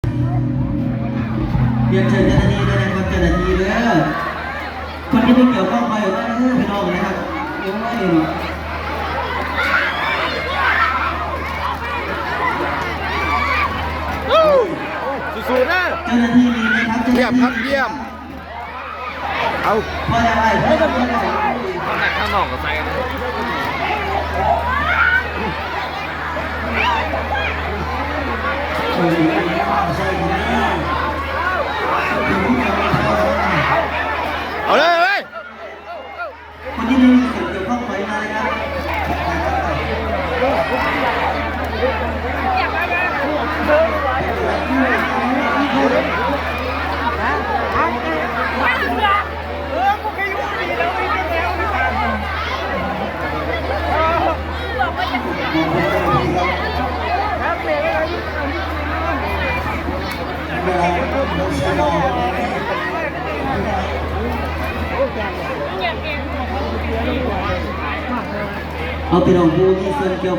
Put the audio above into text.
ຮຽນເຊີນເຈົ້າໜ້າທີ່ເດີນະຄັບ ເຈົ້າໜ້າທີ່ເດີ ຄົນທີ່ບໍ່ກ່ຽວຂ້ອງໄປເດີພີ່ນ້ອງນະຄັບ. ໂອ້ຍເນາະ ສູ້ໆເດີ ເຈົ້າໜ້າທີ່ນີ້ນະຄັບ ຢ້ຽມຄັບ ຢ້ຽມ. ເອົາ ພໍແລ້ວອ້າຍ ພໍແລ້ວ ພໍແລ້ວ ຂ້າງນອກກໍໃສ່ກັນເລີຍ. ເອົາເລີຍເວີຍ. ຄົນທີ່ມີສ່ວນກ່ຽວຂ້ອງໄປມາເລີຍຄັບ. ເອົາ ພີ່ນ້ອງຜູ້ມີສ່ວນກ່ຽວ